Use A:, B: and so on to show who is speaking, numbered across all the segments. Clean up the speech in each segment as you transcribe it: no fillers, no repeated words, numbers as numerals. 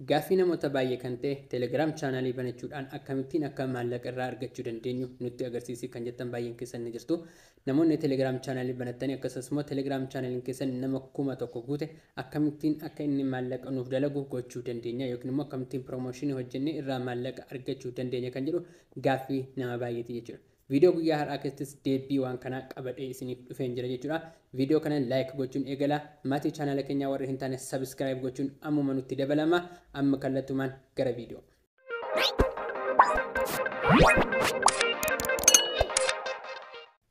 A: Gaaffii namoota baay'ee kan ta'e, Telegram chaanaalii banachuudhaan akkamittiin akka maallaqa irraa argachuu dandeenyu nutti agarsiisi kan jettan baay'een keessan ni jirtu. Namoonni Telegram chaanaalii banattanii, akkasumas immoo Telegram chaanaaliin keessan nama 1000 guute, akkamittiin akka inni maallaqa nuuf dalagu gochuu dandeenya yookiin immoo akkamittiin promotion hojjennee irraa maallaqa argachuu dandeenya kan jedhu gaaffii nama baay'eeti jechuudha. Viidiyoo guyyaa har'aa keessattis deebii waan kanaa qabadhee isiniif dhufeen jira jechuudha. Viidiyoo kana like gochuun eegala. Maatii chaanaala keenyaa warri hin taane subscribe gochuun ammuma nutti dabalama. Amma kallattumaan gara viidiyoo.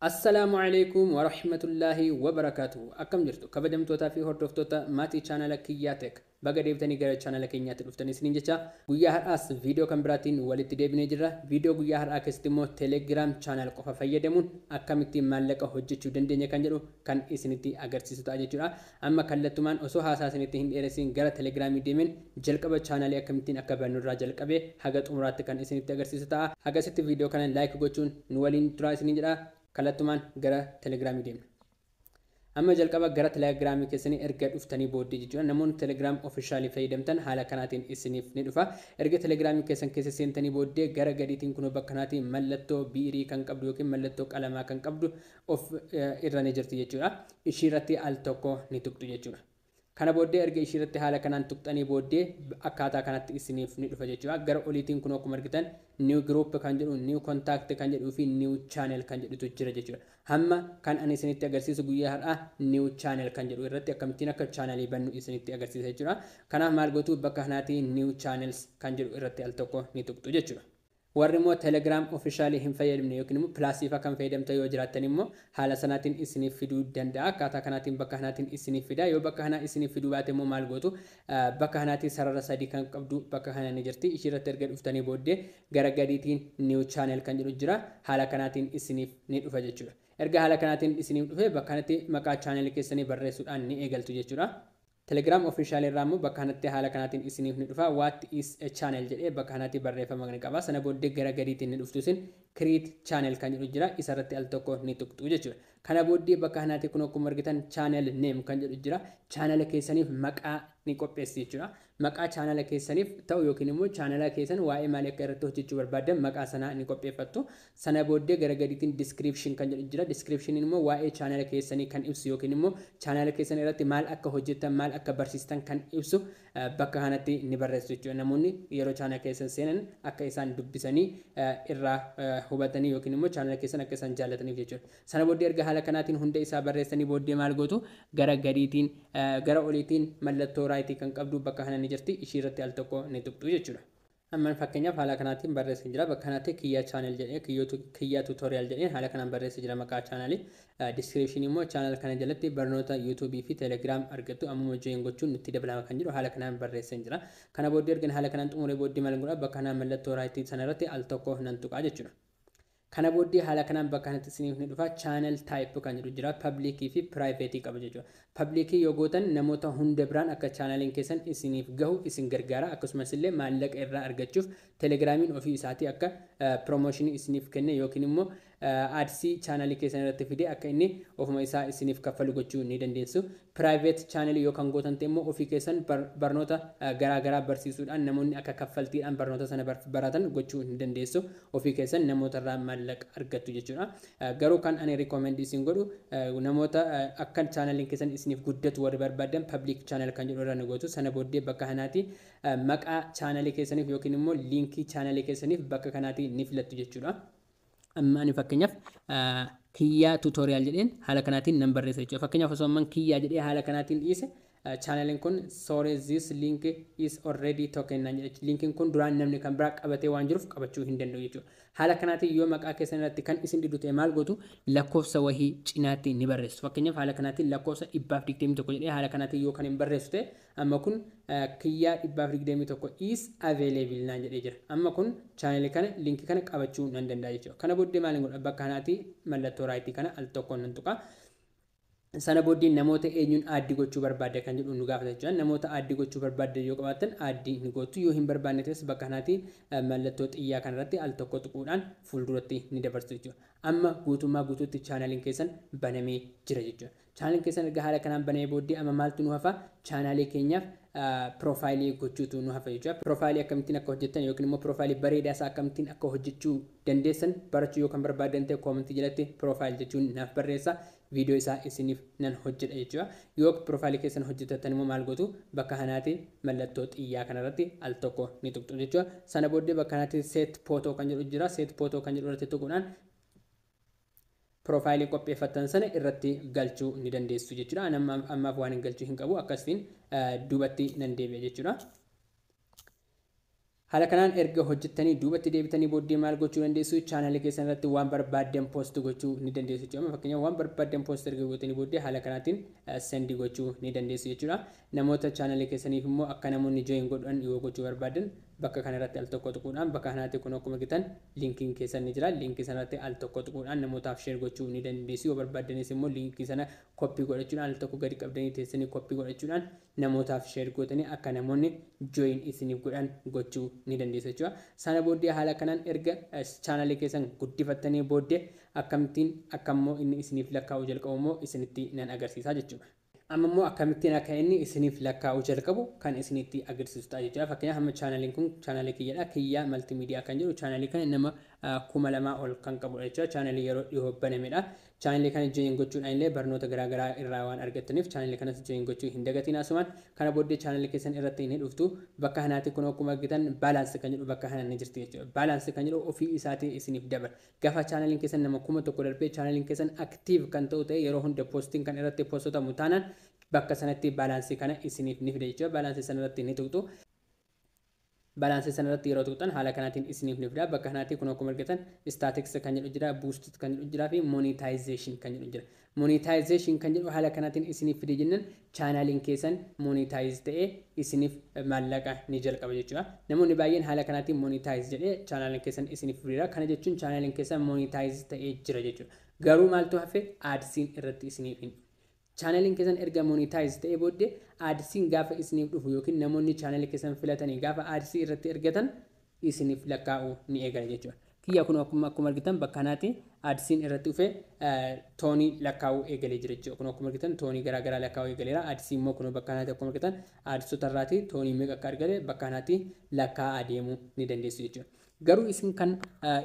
A: Assalaamu alaikum wa rahmatullahi wa barakaatuhu. Akkam jirtu, kabajamtootaa fi hordoftoota maatii chaanaala Kiyyaa Tech? Baga deebitanii gara chaanaala keenyaatti dhuftanii isiniin jecha, guyyaa har'aas viidiyoo kan biraatiin walitti deebinee jirra. Viidiyoo guyyaa har'aa keessatti immoo Telegram channel qofa fayyadamuun akkamittiin maallaqa hojjechuu dandeenya kan jedhu kan isinitti agarsiisu ta'a jechuudha. Amma kallattumaan osoo haasaa isinitti hin dheeressiin gara Telegramii deemeen jalqaba chaanaalii akkamittiin akka bannurraa jalqabee haga xumuraatti kan isinitti agarsiisu ta'a. Hagasitti viidiyoo kana like gochuun nu waliin turaa isiniin jedha. Kallattumaan gara Telegramii deemna. Amma jalqaba gara Telegramii keessanii erga dhuftanii booddee jechuudha. Namoonni Telegram officialii fayyadamtan haala kanaatiin isiniif ni dhufa. Erga Telegramii keessan keessa seentanii booddee gara gadiitiin kunoo bakka kanaatiin mallattoo biirii kan qabdu yookiin mallattoo qalamaa kan qabdu of irra ni jirti jechuudha. Ishii irratti al tokko ni tuqxu jechuudha. Kana booddee erga ishii irratti haala kanaan tuqxanii booddee akkaataa kanatti isiniif ni dhufa jechuudha. Gara oliitiin kun akkuma argitan new group kan jedhu, new contact kan jedhuu fi new channel kan jedhutu jira jechuudha. Hamma kan ani isinitti agarsiisu guyyaa har'aa new channel kan jedhu irratti akkamittiin akka channelii bannu isinitti agarsiisa jechuudha. Kanaaf maal gootu? Bakka kanaatii new channels kan jedhu irratti al tokko ni tuqxu jechuudha. Warri immoo Telegram officialii hin fayyadamne yookiin immoo Plusii fa'aa kan fayyadamtan yoo jiraattan immoo haala sanaatiin isiniif fiduu danda'a. Akkaataa kanaatiin bakka kanaatiin isiniif fida. Yoo bakka kanaa isiniif fiduu baate immoo maal gootu? Bakka kanaatiin sarara sadii kan qabdu bakka kana ni jirti. Ishii irratti erga dhuftanii booddee gara gadiitiin new channel kan jedhu jira. Haala kanaatiin isiniif ni dhufa jechuudha. Erga haala kanaatiin isiniif dhufe, bakka kanatti maqaa chaanelii keessanii barreessuudhaan ni eegaltu jechuudha. Telegram official irraa immoo bakka kanatti haala kanaatiin isiniif ni dhufa. "What is a channel?" jedhee bakka kanatti barreeffama ni qaba. Sana booddee gara gadiitiin ni dhuftu isin, create channel kan jedhu jira. Isarratti al tokko ni tuqxu jechuudha. Kana booddee bakka kanaatti kun akkuma argitan channel name kan jedhu jira. Channel keessaniif maqaa ni qopheessi jechuudha. Maqaa channel keessaniif ta'u yookiin immoo channel keessan waa'ee maalii akka irratti hojjechuu barbaaddan maqaa sanaa ni qopheeffattu. Sana booddee gara gadiitiin description kan jedhu jira. Description immoo waa'ee channel keessanii kan ibsu yookiin immoo channel keessan irratti maal akka hojjettan, maal akka barsiistan kan ibsu bakka kanatti ni barreessu jechuudha. Namoonni yeroo channel keessan seenan akka isaan dubbisanii irraa hubatanii yookiin immoo channel keessan akka isaan jaallataniif jechuudha. Sana booddee erga haala kanaatiin hunda isaa barreessanii booddee maal gootu? Gara gadiitiin, gara oliitiin mallattoo rightii kan qabdu bakka kana ni jirti. Ishii irratti al tokko ni tuqxu jechuudha. Amma fakkeenyaaf haala kanaatiin barreessee jira. Bakka kanatti Kiyyaa channel jedhee, Kiyyaa tutorial jedhee haala kanaan barreessee jira maqaa chaanalii. Description immoo channel kana jalatti barnoota YouTubeii fi Telegram argattu, ammuma join gochuun nutti dabalama kan jedhu haala kanaan barreessee jira. Kana booddee erga haala kanaan xumuree booddee maal godha? Bakka kanaan mallattoo rightii sanarratti al tokko nan tuqaa jechuudha. Kana booddee haala kanaan bakka kanatti isiniif ni dhufa. Channel type kan jedhu jira. Publicii fi privateii qaba jechuudha. Publicii yoo gootan namoota hunda biraan akka chaanaliin keessan isiniif gahu isin gargaara. Akkasumas illee maallaqa irraa argachuuf Telegramiin ofii isaatii akka promotionii isiniif kenne yookiin immoo adsii chaanalii keessan irratti fide akka inni ofuma isaa isiniif kaffalu gochuu ni dandeessu. Private chaanalii yoo kan gootan ta'e immoo ofii keessan barnoota garaa garaa barsiisuudhaan namoonni akka kaffaltiidhaan barnoota sana baratan gochuu ni dandeessu. Ofii keessan namoota irraa maallaqa argattu jechuudha. Garuu kan ani recommend isin godhu, namoota akka chaanaliin keessan isiniif guddatu warri barbaadan, public channel kan jedhu irra ni gootu. Sana booddee bakka kanaatti maqaa chaanalii keessaniif yookiin immoo liinkii chaanalii keessaniif bakka kanaatti ni filattu jechuudha. Amma ani fakkeenyaaf Kiyyaa tutorial jedheen haala kanaatiin nan barreessa jechuudha. Fakkeenyaaf osoo amman Kiyyaa jedhee haala kanaatiin dhiise, chaanaliin kun "Sorry, this link is already taken" naan jedha. Linkiin kun duraan namni kan biraa qabatee waan jiruuf qabachuu hin danda'u jechuudha. Haala kanaatiin yoo maqaa keessan irratti kan isin didu ta'e maal gootu? Lakkoofsa wahii cinaatti ni barreessu. Fakkeenyaaf haala kanaatiin lakkoofsa 121 jedhee haala kanaatiin yoo kan hin barreessu ta'e, amma kun Kiyyaa 121 is available naan jedhee jira. Amma kun chaanalii kana, linkii kana qabachuu nan danda'a jechuudha. Kana booddee maal godha? Bakka kanaatti mallattoo rightii kana al tokkoon nan tuqa. Sana booddee namoota eenyuun add gochuu barbaadde kan jedhu nu gaafata jechuudha. Namoota add gochuu barbaadde yoo qabaattan add ni gootu. Yoo hin barbaanne ta'es bakka kanaatti mallattoo xiyyaa kanarratti al tokko tuquudhaan fuulduratti ni dabarsu jechuudha. Amma guutummaa guutuutti chaanaliin keessan banamee jira jechuudha. Chaanaliin keessan erga haala kanaan banamee booddee amma maaltu nu hafa? Chaanalii keenyaaf Profile gochuutu nu hafa jechuudha. Profile akkamittiin akka hojjettan yookiin immoo profile bareedaa isaa akkamittiin akka hojjechuu dandeessan barachuu yoo kan barbaadan ta'e, comment jalatti profile jechuun naaf barreessa. Viidiyoo isaa isiniif nan hojjedha jechuudha. Yoo profile keessan hojjetattan immoo maal gootu? Bakka kanaatti mallattoo xiyyaa kanarratti al tokko ni tuqxu jechuudha. Sana booddee bakka kanaatti set photo kan jedhu jira. Set photo kan jedhu irratti tuquudhaan profile qopheeffattan sana irratti galchuu ni dandeessu jechuudha. Ani ammaaf waan hin galchuu hin qabu, akkasiin duubatti nan deebi'a jechuudha. Haala kanaan erga hojjettanii duubatti deebitanii booddee maal gochuu dandeessu? Chaanalii keessan irratti waan barbaaddan post gochuu ni dandeessu jechuudha. Fakkeenyaaf, waan barbaaddan post erga gootanii booddee haala kanaatiin send gochuu ni dandeessu jechuudha. Namoota chaanalii keessaniif immoo akka namoonni join godhan yoo gochuu barbaadan, bakka kanarratti al tokko tuquudhaan bakka kanaatti kun akkuma argitan linkiin keessan ni jira. Linkii sanarratti al tokko tuquudhaan namootaaf share gochuu ni dandeessu. Yoo barbaaddanis immoo linkii sana copy godhachuudhaan, al tokko gadi qabdanii teessanii copy godhachuudhaan namootaaf share gootanii akka namoonni join isiniif godhan gochuu ni dandeessu jechuudha. Sana booddee haala kanaan erga chaanalii keessan guddifattanii booddee akkamittiin akkammoo inni isiniif lakkaa'uu jalqabu immoo isinitti nan agarsiisa jechuudha. Amma immoo akkamittiin akka inni isiniif lakkaa'uu jalqabu kan isinitti agarsiisu ta'a jechuudha. Fakkeenyaaf, amma chaanaliin kun chaanalii kiyyadha. Kiyyaa Multimedia kan jedhu chaanalii kana nama 2000 ol kan qabudha jechuudha. Chaanalii yeroo dhiyoo banamedha. Chaanalii kana join gochuudhaan illee barnoota garaagaraa irraa waan argattaniif chaanalii kanas join gochuu hin dagatiin asumaan. Kana booddee chaanalii keessan irratti ni dhuftu. Bakka kanaatti kun akkuma argitan balance kan jedhu bakka kana ni jirti jechuudha. Balance kan jedhu ofii isaatii isiniif dabala. Gaafa chaanaliin keessan nama 1000 darbee, chaanaliin keessan active kan ta'u ta'e, yeroo hunda postiin kan irratti postotamu taanaan, bakka sanatti balance kana isiniif ni fida jechuudha. Balance sanarratti ni tuqxu. Balance sanarratti yeroo tuqxan haala kanaatiin isiniif ni fida. Bakka kanaatti kun akkuma argitan statistics kan jedhu jira, boost kan jedhu jira fi monetization kan jedhu jira. Monetization kan jedhu haala kanaatiin isiniif fide jennaan, chaanaaliin keessan monetize ta'ee isiniif maallaqa ni jalqaba jechuudha. Namoonni baay'een haala kanaatiin monetize jedhee chaanaaliin keessan isiniif fideera. Kana jechuun chaanaaliin keessan monetize ta'ee jira jechuudha. Garuu maaltu hafe? Adsiin irratti isiniif hin Chaanaliin keessan erga monetize ta'ee booddee adsiin gaafa isiniif dhufu yookiin namoonni chaanalii keessan filatanii gaafa adsii irratti ergatan isiniif lakkaa'uu ni eegala jechuudha. Kiyya kun akkuma argitan bakka kanaatti adsiin irratti dhufee toonii lakkaa'uu eegalee jira jechuudha. Kun akkuma argitan toonii garaagaraa lakkaa'uu eegaleera. Adsii immoo kun bakka kanaatti akkuma argitan adsota irraati toonii meeqa akka argate bakka kanaatti lakkaa'aa deemuu ni dandeessu jechuudha. Garuu isin kan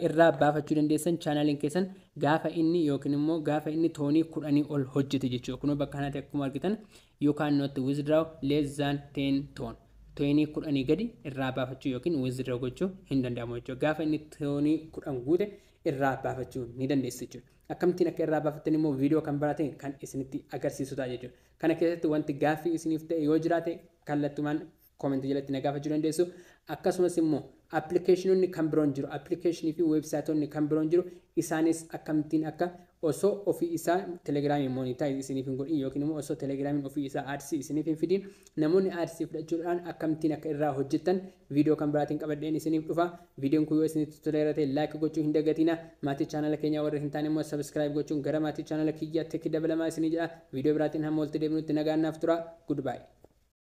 A: irraa baafachuu dandeessan chaanaliin keessan gaafa inni yookiin immoo gaafa inni toonii 10 ol hojjete jechuudha. Kunoo bakka kanatti akkuma argitan yookaan not withdraw less than 10 TON. Toonii 10 gadi irraa baafachuu yookiin withdraw gochuu hin danda'amu jechuudha. Gaafa inni toonii 10 guute irraa baafachuu ni dandeessu jechuudha. Akkamittiin akka irraa baafattan immoo viidiyoo kan biraatiin kan isinitti agarsiisu ta'a jechuudha. Kana keessatti wanti gaaffii isiniif ta'e yoo jiraate, kallattumaan comment jalatti na gaafachuu dandeessu. Akkasumas immoo appilikeeshinoonni kan biroon jiru, appilikeeshinii fi weebsaayitoonni kan biroon jiru, isaanis akkamittiin akka osoo ofii isaa telegiraamiin monetize isiniif hin godhin yookiin immoo osoo telegiraamiin ofii isaa adsii isiniif hin fidin namoonni adsii fudhachuudhaan akkamittiin akka irraa hojjettan viidiyoo kan biraatiin qabadheen isiniif dhufa. Viidiyoon kun yoo isinitti toleera ta'e like gochuu hin dagatina. Maatii chaanala keenyaa warra hin taane immoo subscribe gochuun gara maatii chaanala kiyyaatti dabalamaa isinii jedha. Viidiyoo biraatiin hamma walitti deebinutti nagaan naaf tura. Goodbye.